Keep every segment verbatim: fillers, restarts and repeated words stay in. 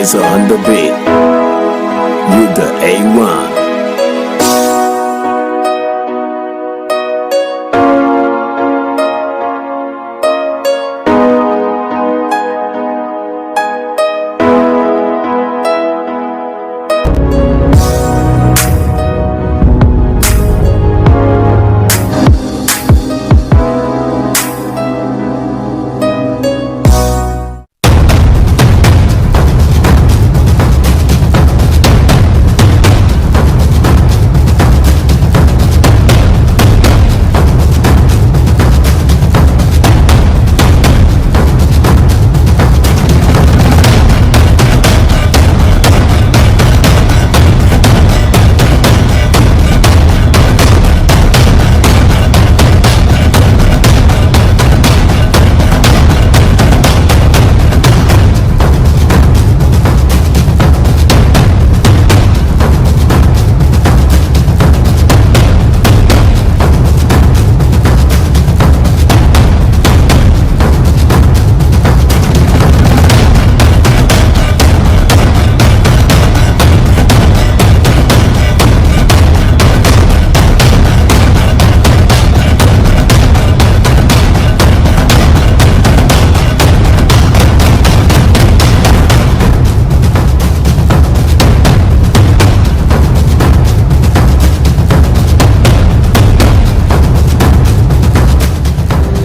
So on the beat, you the A one.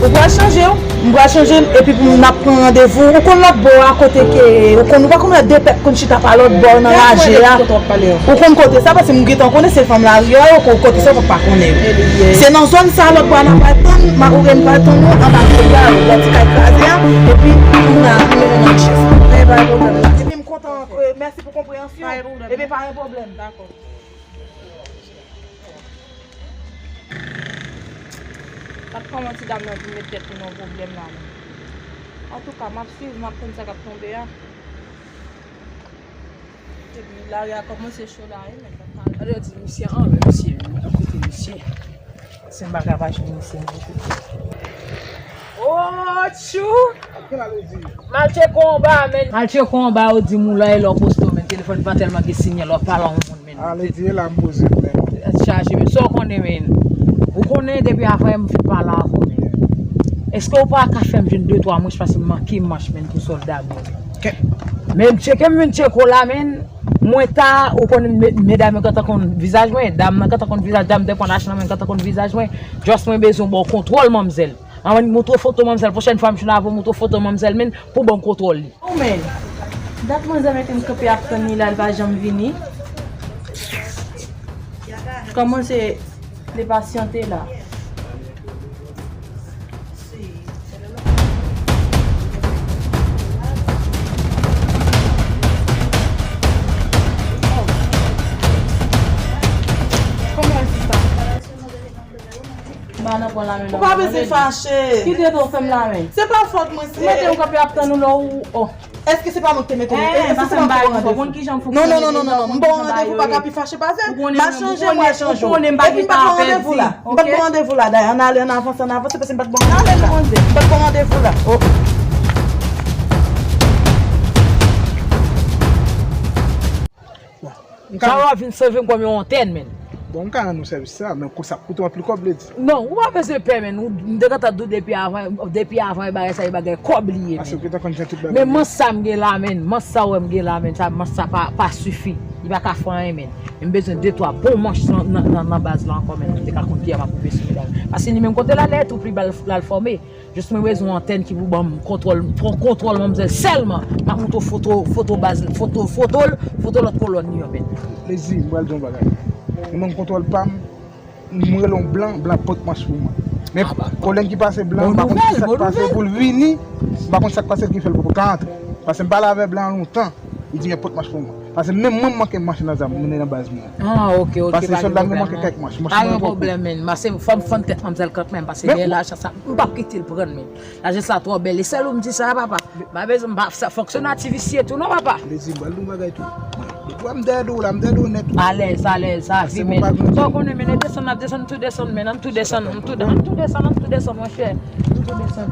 Ou pral chanje w? M pral chanje l, epi pou n ap pran randevou. Ou konn lòt bò a kote ke, ou konn, ou pa konn wè de pèp konn chita pa lòt bò nan raje a. Ou konn kote sa, paske m gentan konnen se fanm lari a, ou konn kote sa, ou pa konnen yo. Se nan zòn sa lòt bò a n ap pral tann, ma oubyen n pral tann nou anba feyè a, bò ti kay kraze a, epi nou nan, nou nan chèf. Epi m kontan, mèsi pou konpreyansyon. Ebyen pa gen pwoblèm. Gad kòman ti dam nan vin met tèt li nan pwoblèm la menm. Antouka, m ap swiv, m ap tann sa k ap tonbe a. Epi lari a kòmanse cho la wi, men. Gade yo di misye anrè misye, men. Kote misye? Se m pa ka pa jwenn misye, men. Oh, tchou! Mal tcheke w anba, men. Mal tcheke w anba, yo di m ou la, e lè w poste w, men telefòn pa tèlman gen sinyal, w ap pale a yon moun, men. Ale di la m poze m, men. Tèt chaje, men. Sa w konnen, men. Ou konnen depi avan yè m fin pale avè w, men. Èske w pa ka fè m jwenn de twa manch, paske m manke manch, men, pou sòlda, men. Men tcheke m vin tcheke w la, men. Mwen ta, ou konnen, me-, medam yo gentan konn vizaj mwen, dam nan gentan konn vizaj, dam de pran lajan nan men gentan konn vizaj mwen. Just mwen bezwen ba w kontwòl manmzèl. Mwen montre w foto manmzèl, pwochèn fwa m jwenn avè w, montre w foto manmzèl, men, pou ban m kontwòl li. Oh, men, dat manzè mete m kanpe ap tann li la, li pa janm vini. Kòman se depasyante la? Kòman se sa? M pa nan pran lamen non. Ou pa bezwen fache. Kite tou fè m lamen. Se pa fòt mwen, se. Mete yon kanpe ap tann ou lò ou, oh. Èske se pa mwen ki te mete w? Èske se pa mwen ki te ba w randevou? Non, non, non, non, non, non. M ba w randevou, pa ka pi fache pase. M a chanje, m a chanje w. Epi m pa t ba w randevou la. M pa t ba w randevou la, dayè. Ann ale, ann avanse, ann avanse, paske m pa t ba w randevou la. M pa t ba w randevou la. Oh. Sa w ap vin sove m kòm yon antèn, men. Bon, m ka rann ou sèvis sa, men sa ap koute w anpil kòb, vle di. Non, ou pa bezwen pè, men. Ou, m te gentan di w depi avan, depi avan, e bagay sa, e bagay kòb li ye, men. Paske ou gentan konn jan tout bagay ye. Men mans sa m gen la, men. Mans sa w wè m gen la, men. Sa, mans sa pa, pa sifi. Li pa ka fè anyen, men. Men m bezwen de twa bon manch nan, nan, nan, nan baz la ankò, men. Pou m te ka konn kiyè m ap koupe sou medam. Paske li menm kote l ale, tou pli bal, l al fòme. Jis mwen bezwen yon antèn ki pou ban m kontwòl, pran kontwòl manmzèl sèlman. M ap montre w foto, foto baz, foto, foto l, foto lòt kolòn li yo, men. Lezi, m pral di w yon bagay. Mwen menm kontwòl pa m, m rele yon blan, blan pot manch pou mwen. Men kolòn ki pase blan, m pa konn ki sa k pase pou l vini, m pa konn sa k pase ki fè l poko ka antre. Paske m pale avè blan an lontan. Li di, "Men pot manch pou mwen." Paske menm mwen, m manke manch nan zam, mwen nan baz mwen. Ah, ok, ok. Paske sòlda m yo manke kèk manch. Pa gen pwoblèm, men. Paske fò m fann tèt manmzèl kanmenm, paske gen lajan sa, m p ap kite l pran, men. Lajan sa twò bèl. E sèl ou m di sa, papa. M pa bezwen, m pa, sa fonksyonè ativisi tou, non, papa. Lezi, m pral di w yon bagay tou. Mwen, depi w wè m dèyè do w la, m dèyè do w nèt. Alèz, alèz, sa vi, men. Sa w konnen, men, desann, n ap desann, tou desann, men, ann tou desann, ann tou, ann tou desann, ann tou desann, monchè. Ann tou desann.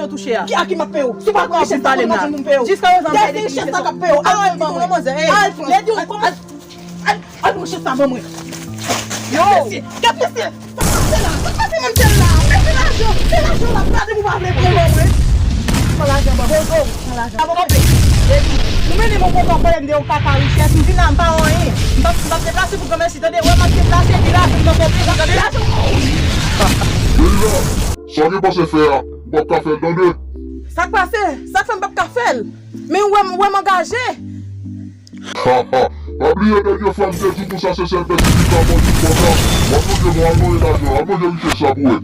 yo touche a. Ki a ki m ap peye w? Si w pa pran richès sa, kote m ap jwenn pou m peye w? Jiska yo zanmi richès sa k ap peye w. Al di w manmzè, al pran. Al, al pran richès sa ban mwen. Yo! Gad mesye, gad mesye! Sa k pase la? Sa k pase manmzèl la? Mesye lajan, se lajan l ap gade pou pa vle pran ban mwen. Pran lajan ban mwen. Bozo, pran lajan. Avo kanpe. Baby, ou mennen m yon kote w pale m de yon kaka richès, m vin la m pa anyen. M p ap, m p ap deplase pou granmèsi tande, wè m ap deplase, di lajan m nan kote, tande? Lajan. Leila, sa w gen panse fè a, ou p ap ka fè l tande. Sa k pase? Sa k fè m p ap ka fè l? Men ou wè m, ou wè m angaje. Ha, ha. Pa bliye dènye fwa m te di w konsa se sèl pèdi ki ka mòdi kòb la. W ap manje bon, al manje lajan, al manje richès sa pou wè.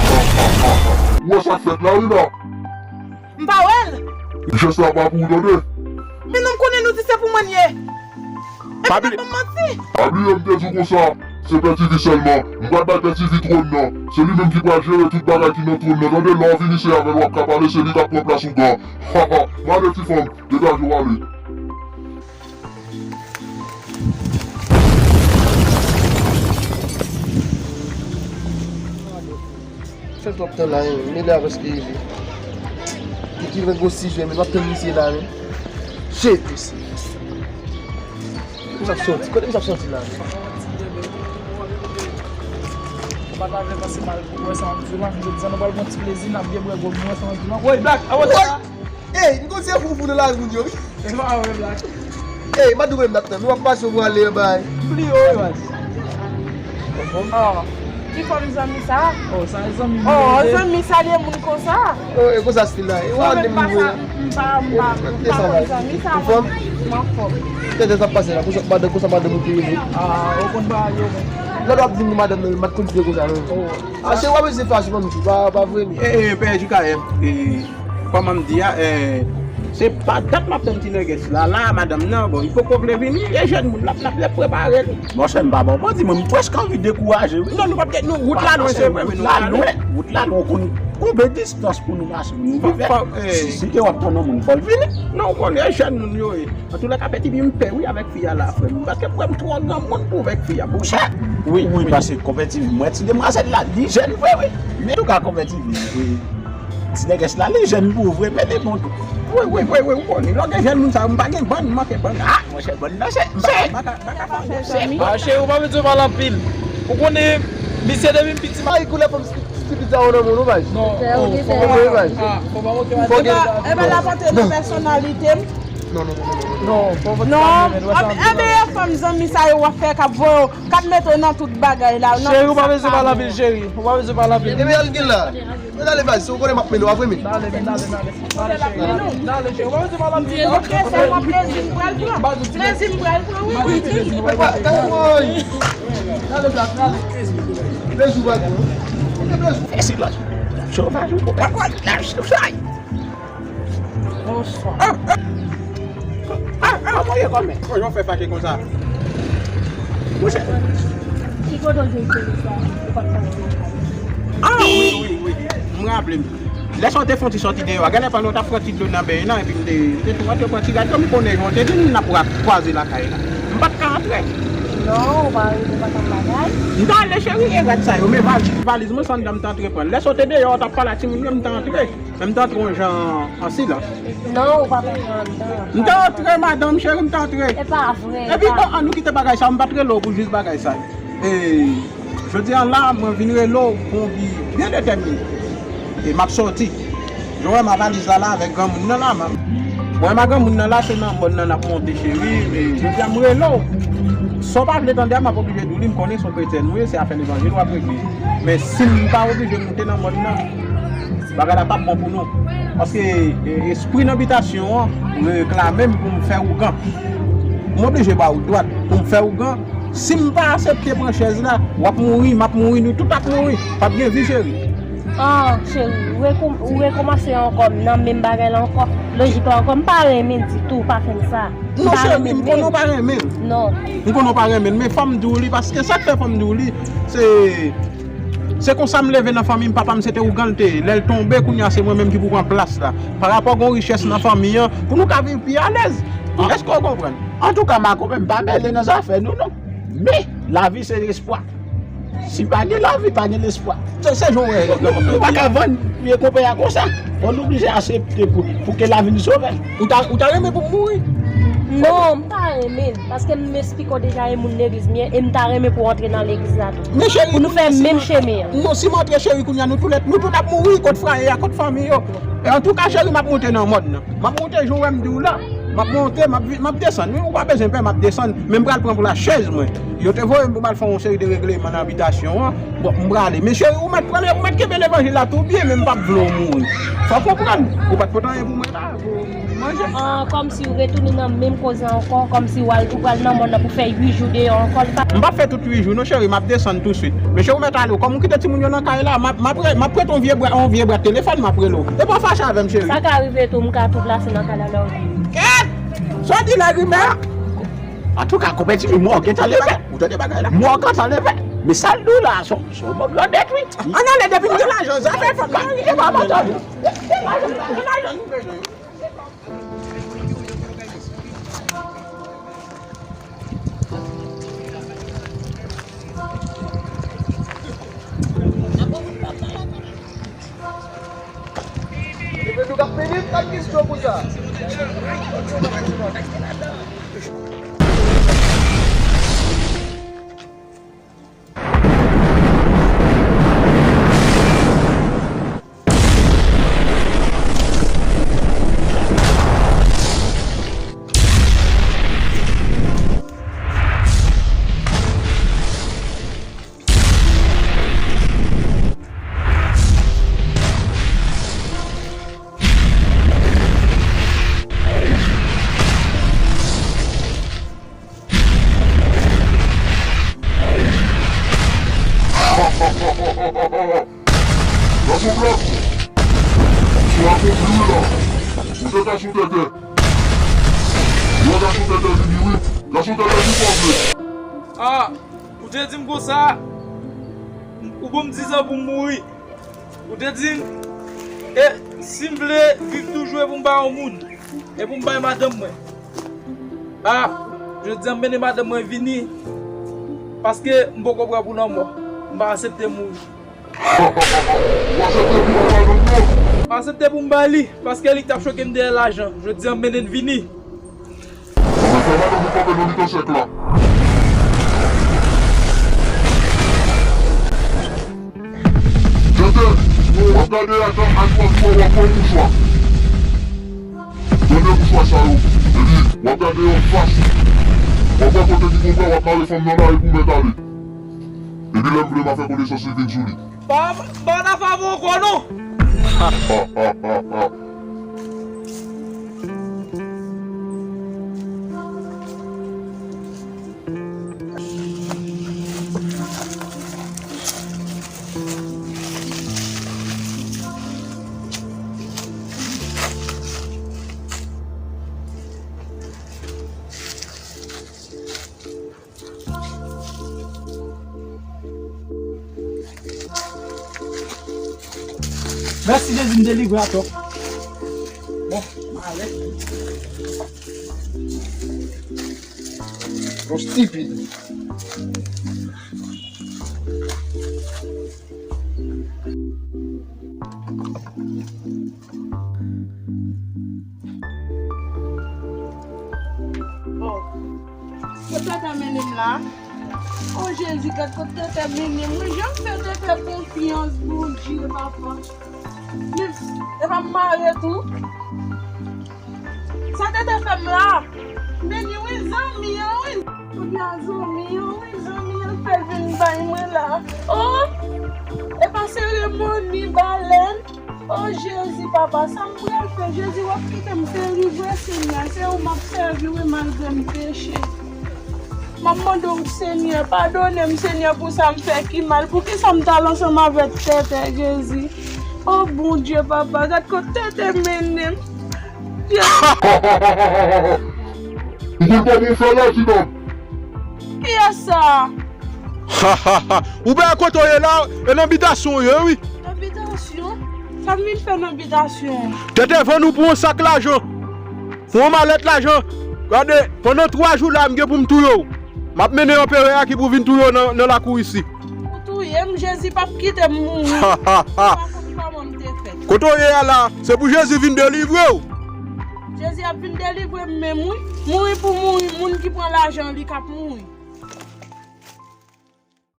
Ha, ha, ha, ha. Ou wè sa k fèt la wi la? M pa wè l. Richès la pa pou ou tande. Men non m konnen nou di se pou mwen l ye. Epi n ap ban m manti. Pa bliye m te di w konsa, se pèdi vi sèlman. M pral bay pèdi vi twòn nan. Se li menm ki pral jere tout bagay ki nan twòn nan. Tande, lè w vini se avè l w ap ka pale, se li k ap pran plas ougan. Ha, ha. M ale ti fanm, degaje w ale. Fè twòp tan la, hein. Mele a prèske rive. Li ki ven gwo sijè, men m ap tann misye la, men. Jezi! Kote misye ap soti? Kote misye ap soti la? Ou pa ta vle pase mal pou wè sa, m di w la, jodi a nou pral pran ti plezi, n ap byen bwè gòg nou, wè sa, m di w la. Woy, Black, a wè sa? Ey, m konn se foufou nan lari moun yo wi. E pa wè Black. Ey, madanm mwen m t ap tann. Nou ap pase pou ale anba. Pli wo wi baz. Ah, ki fòm zanmi sa? Oh, sa e zanmi m. Oh, zanmi sa li e moun konsa. Oh, e konsa stil la. E wa andev nou la. M pa, m pa, m pa konn zanmi sa. Ou fòm? M anfòm. Kèt sa ap pase la? Konsa madanm, konsa madanm ou ki rele? Ah, ou konn bagay yo men. Lè w ap di m madanm nan, m pa t konn di l konsa non. Oh. Ah, se w ap ese fache manmi, pa, pa vre non. Eh, eh, pè J K M, eh, kòman m di a, eh, se pa dat m ap tann ti nègès la, la, madanm nan, bon, li poko vle vini, e jèn moun, l ap, l ap, l ap prepare l. Monchè, m pa ba w manti, mwen, m prèske anvi dekouraje, wi. Non, nou p ap gen, nou, wout la lwen, se vre, men nou prale. Wout la lwen, ou konn konbyen distans pou nou mache, pou nou rive. Si, si te w ap pran nan moun, fò l vini. Non, ou konnen, e jèn moun yo ye. Antoulèka, Pè Tivi, m pè wi avèk fi a la, frè m. Paske frè m twò granmoun pou avèk fi a, monchè. Wi, wi, paske Konpè Tivi, m wè ti demwazèl la, li jèn vre, wi. Men antouka, Konpè Tivi, wi. Ti nègès la, li jèn pou vre, men li bon tou. Wi, wi, wi, wi, ou konnen. Lè w gen jèn moun sa yo, m pa gen bann, m manke bann. Ah, monchè, bann nan, se, se. M pa ka, m pa ka fè anyen. Ah, cheri, ou pa bezwen pale anpil. Ou konnen, misye depi m piti. Ay, koulè fanm stipid sa yo nan moun, ou baz. Non, oh, fò pa, ah, fò pa moke madanm. E pa, e pa l ap antre nan pèsonalite m. Non, non, non, non, non. Non, fò w vote. Non, Carmel, wè sa, enben, e fanm zanmi sa yo w ap fè k ap voye w, k ap mete w nan tout bagay la. Cheri, ou pa bezwen pale anpil, cheri. Ou pa bezwen pale anpil. Ebyen, al gen la. Men ale, baz, si w konnen m ap mennen w apre, men. Dale, men, dale, dale. Dale, cheri. Dale, cheri. Ou pa bezwen pale anpil, non. Ok, se yon plezi m pral pran. Plezi m pral pran, wi. Kay, woy. Dale, baz, dale. Plezi w pral pran. Fè silans. Sovaj ou pa pral la, sovaj. Bonswa. Ah, ah. Ah, ah, mwen ye kòmè. Bon, jan w fè fache konsa? Monchè. Ki kote w jwenn chemiz sa? Ou pa t pale nan kay. Ah, wi, wi, wi. M raple m. Lè sa w te fè yon ti sòti deyò a, genlè pandan w t ap pran ti dlo nan benyen an, epi m te, m te tou antre pran ti rad yo, m konnen jan w te di m n ap kwaze lakay la. M pa t ka antre. Non, ou pa, ou pa t ap bagay. M t ale cheri, e rad sa yo, men valiz, valiz mwen se anndan m t antre pran l. Lè sa w te deyò a, w t ap pale a timoun yo, m t antre. Men m t antre yon jan an silans. Non, ou pa t antre anndan. M t antre, madanm cheri, m t antre. E pa vre. Epi, bon, an nou kite bagay sa, m pa t rele w pou jis bagay sa. E, jodi a la, mwen vin rele w pou yon bi byen detèmine. E m ap sòti. Jan w wè m a valiz la la avèk granmoun nan la, m ap, mwen m a granmoun nan la, se nan mòn nan n ap monte, cheri. E, jodi a, m rele w. Sa w pa vle tande a, m ap oblije di w li, m konnen se yon kretyèn ou ye, se afè levanjil w ap regle. Men si m pa oblije monte nan mòn nan, bagay la p ap bon pou nou. Paske, e, espri nan bitasyon an reklame m pou m fè ougan. M oblije ba w dwat pou m fè ougan. Si m pa aksepte pran chèz la, w ap mouri, m ap mouri, nou tout ap mouri. P ap gen vi, cheri. Ah, cheri, ou rekou-, ou rekòmanse ankò nan menm bagay la ankò. Lojik la ankò, m pa renmen ditou, pa fè m sa. Non, cheri, m konnen w pa renmen l. Non. M konnen w pa renmen l, men fò m di w li, paske sa k fè fò m di w li, se Se konsa m leve nan fanmi m, papa m se te ougan l te ye. Lè l tonbe, kounye a se mwen menm ki pou pran plas la. Pa rapò gen yon richès nan fanmi an, pou nou ka viv pi alèz. Èske w konprann? Antouka, Marco, men m pa mele nan zafè nou, non. Men, lavi se lespwa. Si pa gen lavi, pa gen lespwa. Se, se jan w wè. Ou pa ka vann vye konpè a konsa. Fò n oblije aksepte pou, pou ke lavi n sove. Ou ta, ou ta renmen pou m mouri? Non, m pa renmen. Paske m esplike w deja e moun legliz m ye, e m ta renmen pou w antre nan legliz la tou. Men cheri, pou nou fè menm chemen an. Non, si m antre cheri, kounye a nou tou lèt, nou tout ap mouri, kot fraye a, kot fanmi yo. E antouka cheri, m ap monte nan mòn nan. M ap monte jan w wè m di w la. M ap monte, m ap vi-, m ap desann. Wi, ou pa bezwen pè, m ap desann. Men m pral pran pou la chèz mwen. Yo te voye m pou m al fè yon seri de regleman nan abitasyon an. Bon, m prale. Men cheri, ou mèt pran, ou mèt kenbe levanjil la tou byen, men m p ap vle w mouri. Fò w konprann. Ou pa t pote anyen pou mwen la. Manje. Ah, kòmsi w retounen nan menm koze ankò, kòmsi w al, ou pral nan mòn nan pou fè uit jou deyò ankò, li pa. M p ap fè tout uit jou, non, cheri, m ap desann touswit. Men cheri, ou mèt ale, kòm ou kite timoun yo nan kay la, m ap, m ap re-, m ap prete yon vye bwat, yon vye bwat telefòn, m ap rele w. E pa fache avè m, cheri. Sa ka rive tou, m ka tou plase nan kay la lè w vini. Kèt! Sa w di la, grimè? Antouka, konpè Jimmy, mwen gentan leve. Ou tande bagay la? Mwen gentan leve. Men sa l di w la, se yon, se yon bòb lòdèt, wi. Ann ale depi m gen lajan, zafè fanm nan. E pa madanm. Gen lajan, gen lajan nou bezwen. Epi nou k ap fini, pa t kesyon pou sa. Gason Black, misye a kondwi wi la. Ou te ka sou tètè. Ou te ka sou tètè vini wi. Gason tètè ki pa vle. Ah, ou te di m konsa, ou ban m dizan pou m mouri. Ou te di m, e si m vle viv toujou e pou m bay yon moun, e pou m bay madanm mwen. Ah, jodi a m mennen madanm mwen vini, paske m poko prè pou lanmò. M pa aksepte mouri. Ou aksepte pou w bay madanm nan? M aksepte pou m bay li, paske li k t ap choke m dèyè lajan. Jodi a m mennen l vini. Mwen fè madanm ou kanpe nan mitan sèk la. Tètè, w ap gade ata ak pòt ou a, w ap pran mouchwa. Tande mouchwa sa yo. Epi, w ap gade yon fas. W ap wè kote ki konpè, w ap mare fanm nan la epi w mèt ale. Epi lè m vle m a fè konesans li vin sou li. Pa, pa nan fè ankò non. Mèsi Jezi, m delivre atò. Bon, m ale. Yon stipid. Oh. Kot tètè mennen m la? Oh Jezi, gad kot tètè mennen m. Mwen janm fè tètè konfyans, Bondye, papa. Men, e pa m mare tou. Sa tètè fè m la? Meni wi zanmi an wi. Kounye a zanmi an wi, zanmi an fè vin bay mwen la. Oh! E pa seremoni balèn. Oh Jezi, papa, sa m pral fè? Jezi, w ap kite m delivre, Senyè. Se ou m ap sèvi, wi, malgre m peche. M ap mande w, Senyè, padone m, Senyè, pou sa m fè ki mal. Poukisa m t al ansanm avèk tètè, Jezi? Oh Bondye, papa, gad kot tètè mennen m. Jezi. M konn kòman w fè la, ti dòm. Kiyès sa? Ou pa wè kote w ye la, e nan bitasyon w ye, wi. Nan bitasyon? Sa m vin fè nan bitasyon? Tètè vann ou pou yon sak lajan. Pou yon malèt lajan. Gade, pandan twa jou la, m gen pou m touye w. M ap mennen anperè a ki pou vin touye w nan, nan lakou isi. Ou touye m, Jezi p ap kite m mouri. Ou pa konn kòman m te fèt. Kote w ye a la, se pou Jezi vin delivre w. Jezi ap vin delivre m menm, wi. Mouri pou mouri, moun ki pran lajan li k ap mouri.